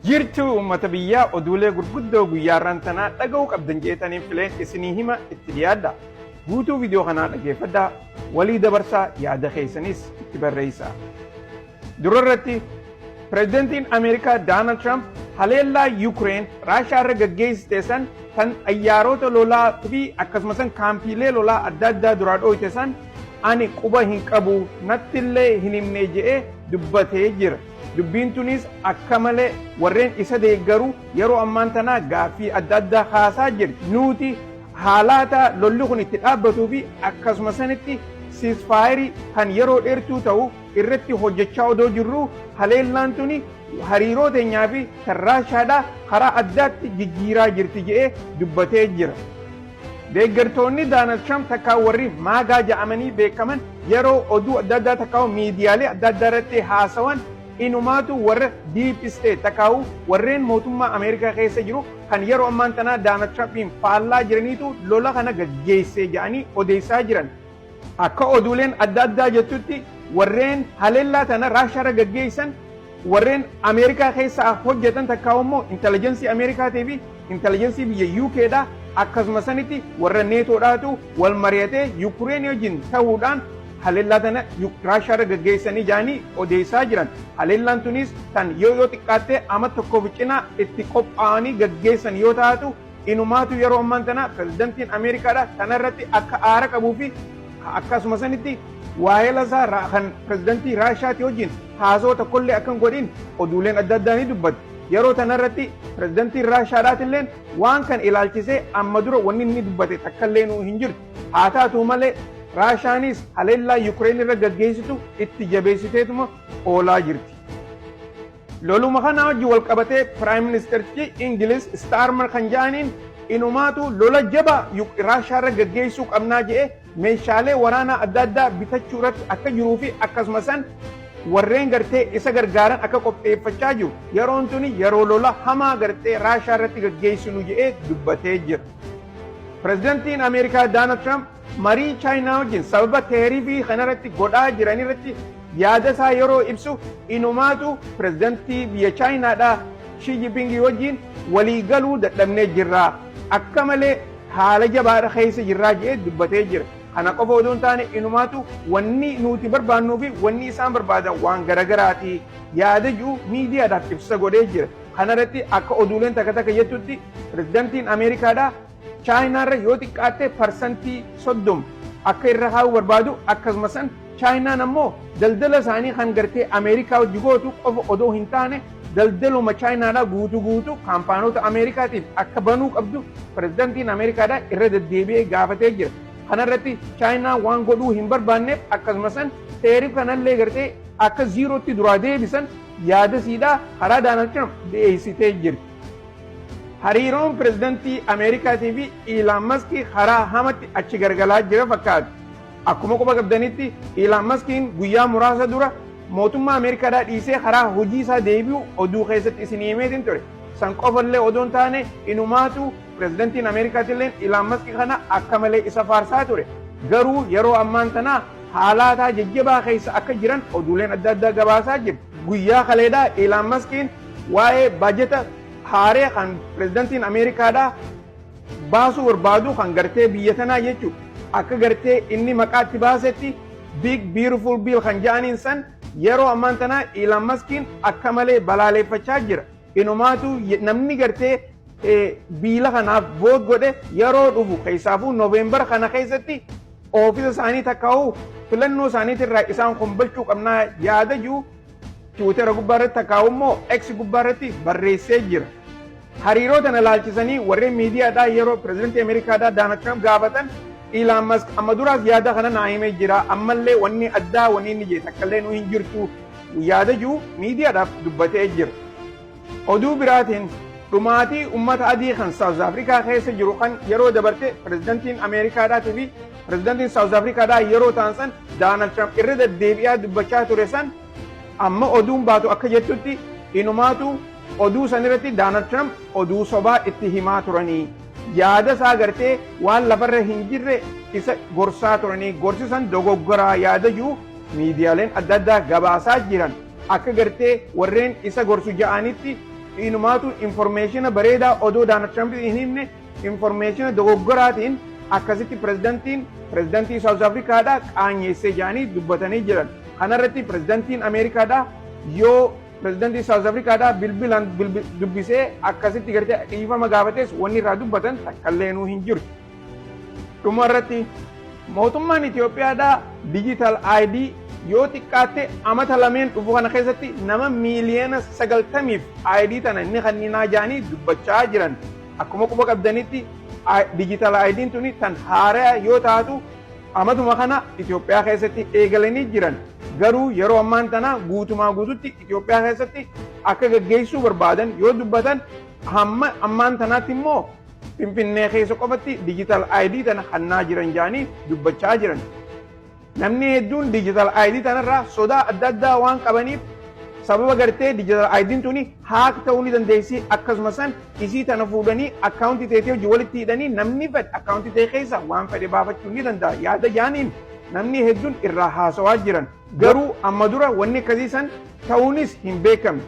Jirtu uummata biyyaa, oduulee gurguddoo guyyaarraan tanaa dhaga'uu qabdan jeetaniin fileen isinii hima, itti dhiyaadha. Guutuu viidiyoo kanaa dhageeffadhaa, walii dabarsaa, yaada keessanis itti barreessaa. Dura irratti pireezidantiin Ameerikaa Doonaald Tiraamp haleellaa Yuukireen Raashaa irra gaggeessite san, kan xayyaarota lolaa fi akkasumas kaampiilee lolaa adda addaa duraa dhooyte san, ani quba hin qabu, nattillee hin himne je'ee dubbatee jira. Dubbiin tunis akka malee warreen isa deeggaru yeroo ammaan tanaa gaaffii adda addaa kaasaa jirti. Nuti haalaata lolli kun itti dhaabbatuu fi akkasuma sanitti ceasefire kan yeroo dheertuu ta'u irratti hojjechaa odoo jirru, haleellaan tuni hariiroo teenyaa fi kan Raashaadhaa karaa addaatti jijjiiraa jirti je'ee dubbatee jira. Deeggartoonni Doonaald Tiraamp takkaa warri MAGA jedhamanii beekaman yeroo oduu adda addaa takkaa miidiyaalee adda addaa irratti haasawan, inumaatu warra deep state takkaa'u warreen mootummaa Ameerikaa keessa jiru kan yeroo ammaan tanaa Doonaald Tiraampiin faallaa jiraniitu lola kana gaggeesse jedhanii odeessaa jiran. Akka oduuleen adda addaa jettutti, warreen haleellaa tana Raashaarra gaggeessan warreen Ameerikaa keessaa hojjetan takkaa immoo intelligence Ameerikaatii fi intelligence biyya UKdha, akkasuma sanitti warra NATOdhaatu wal mari'atee Yukureen wajjin ta'uudhaan haleellaa tana Raashaarra gaggeessanii jaanii odeessaa jiran. Haleellaan tunis tan yoo xiqqaattee ama tokkoof cinaa itti qophaa'anii gaggeessan yoo taatu, inumaatu yeroo ammaan tana pirezidantiin Ameerikaadha kanarratti akka aara qabuu fi akkasuma sanitti waa'ee isaa kan pirezidantii Raashaati wajjin haasoo tokkollee akka hin godhin oduuleen adda addaa ni dubbatti. Yeroo tanarratti pirezidantiin Raashaadhaatilleen waan kan ilaalchisee amma dura wanni inni dubbate takkallee nuu hin jirtu. Haa taatu malee, Raashaanis haleellaa Yukireen irra gaggeessitu itti jabeessiteetuma oolaa jirti. Loluma kana wajji wal qabatee Prime Ministerichi Ingiliz Starmer kan jedhaniin inumaatu lola jabaa Raashaa irra gaggeessuu qabnaa jedhee meeshaalee waraanaa adda addaa bitachuu irratti akka jiruu fi akkasuma san warreen gartee isa gargaaran akka qopheeffachaa jiru. Yeroon tuni yeroo lola hamaa gartee Raashaa irratti gaggeessinu jedhee dubbatee jira. Pireezidantiin Ameerikaa Doonaald Tiraamp marii Chaayinaa wajjin sababa tariff kanarratti godhaa jiran irratti yaada isaa yeroo ibsu, inumaatu pireezidantii biyya Chaayinaadhaa Xi Jinping wajjin walii galuu dadhabnee jirra. Akka malee haala jabaadha keessa jirraa jedhee dubbatee jira. Kana qofa odoo hin taane, inumaatu wanni nuti barbaannuu fi wanni isaan barbaadan waan garagaraati yaada jiru miidiyaadhaaf ibsa godhee jira. Kanarratti akka oduuleen takka takka jettutti, pireezidantiin Ameerikaadhaa Chaayinaarra yoo xiqqaatte 30% akka irra kaa'uu barbaadu, akkasuma san Chaayinaan ammoo daldala isaanii kan gartee Ameerikaa hojii gootu qofa odoo hin taane, daldaluma Chaayinaadhaa guutuu guutuu kaampaanota Ameerikaatiif akka banuu qabdu pireezidantiin Ameerikaadhaa irra deddeebi'ee gaafatee jira. Kanarratti Chaayinaan waan godhuu hin barbaanneef, akkasuma san tariff kanallee gartee akka zerotti duraa deebisan yaada siidhaa karaa Doonaald Tiraamp dhiyeessitee jirti. Hariiroon pireezidantii Ameerikaatii fi Iilaan Maskii karaa hamatti achi gargalaa jira fakkaata. Akkuma quba qabdanitti, Iilaan Maskiin guyyaa muraasa dura mootummaa Ameerikaadhaa dhiisee karaa hojii isaa deebi'u oduu keessatti isin himeetiin ture. San qofallee odoo hin taane, inumaatu pireezidantiin Ameerikaatillee Iilaan Maskii kana akka malee isa faarsaa ture. Garuu yeroo ammaan tanaa haalaataa jajjabaa keessa akka jiran oduuleen adda addaa gabaasaa jiru. Guyyaa kaleedhaa Iilaan Maskiin waa'ee baajeta haaree kan pireezidantiin Ameerikaadhaa baasuu barbaadu, kan gartee biyya tanaa jechuudha. Akka gartee inni maqaatti baasetti Big Beautiful Bill kan jedhaniin san, yeroo ammaan tanaa Elon Muskiin akka malee balaaleffachaa jira. Inumaatu namni gartee bill kanaaf vote godhe yeroo dhufu keessaafuu Nooveembara kana keessatti oofisa isaanii takkaa'u filannoo isaaniitirraa isaan kombalchuu qabnaa yaada jiru Tiwiitera gubbaa irratti takkaa'u immoo X gubbaa irratti barreessee jira. Hariiroo tana laalchisanii warreen miidiyaadhaa yeroo pireezidantii Ameerikaadhaa Doonaald Tiraamp gaafatan, Elon Musk amma duraas yaada kana naa himee jira, ammallee wanni addaa wanni inni jedhe takkallee nu hin jirtu yaada jiru miidiyaadhaaf dubbatee jira. Oduu biraatiin, dhumaatii uummata adii kan South Africa keessa jiru kan yeroo dabarte pireezidantiin Ameerikaadhaatii fi pireezidantiin South Africaadhaa yeroo ta'an san Doonaald Tiraamp irra deddeebi'aa dubbachaa ture san, amma oduun baatu akka jettutti, inumaatu oduu san irratti Doonaald Tiraamp oduu sobaa itti himaa turanii, yaada isaa gartee waan lafarra hin jirre isa gorsaa turanii, gorsi san dogoggoraa yaada jiru miidiyaaleen adda addaa gabaasaa jiran. Akka gartee warreen isa gorsu ja'anitti Inumaatu information bareedaa odoo Donald Trump hin himne, information dogoggoraatiin akkasitti pirezidantii South Africaadhaa qaanyeessee jedhanii dubbatanii jiran. Kanarratti pirezidantiin Ameerikaadhaa yoo pirezidantii South Africaadhaa bilbilaan dubbisee akkasitti gartee dhiifama gaafates, wanni irraa dubbatan takkallee nuu hin jirtu. Dhuma irratti, mootummaan Itoophiyaadhaa digital ID yoo xiqqaatte amata 2n dhufu kana keessatti nama 90,000,000f ID tana inni kanninaa jedhanii dubbachaa jiran. Akkuma quba qabdanitti, digital ID'n tuni tan haaraa yoo taatu, amatuma kana Itoophiyaa keessatti eegalanii jiran. Garuu yeroo ammaan tana guutumaa guututti Itoophiyaa keessatti akka gaggeessuu barbaadan yoo dubbatan, hamma ammaan tanaatti immoo Finfinnee keessa qofatti digital ID tana hannaa jiran jedhanii dubbachaa jiran. Namni hedduun digital ID tanarraa sodaa adda addaa waan qabaniif, sababa gartee digital ID'n tuni hack ta'uu ni dandeessi, akkasuma san isii tana fuudhanii akkaawuntii teetii hojii walitti hidhanii namni fedhe akkaawuntii ta'e keessa waan fedhe baafachuu ni danda'a yaada jaaniin namni hedduun irraa haasawaa jiran. Garuu amma dura wanni akkasii san ta'uunis hin beekamne.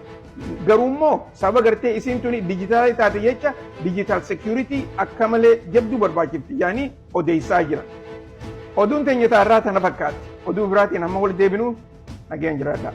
Garuu immoo sababa gartee isiin tuni dijitaalii taate jecha, digital security akka malee jabduu barbaachifti jaanii odeessaa jiran. Oduun teenya taarraa tana fakkaatti. Oduu biraatiin hamma wal deebinuu nagayaan jiraadhaa.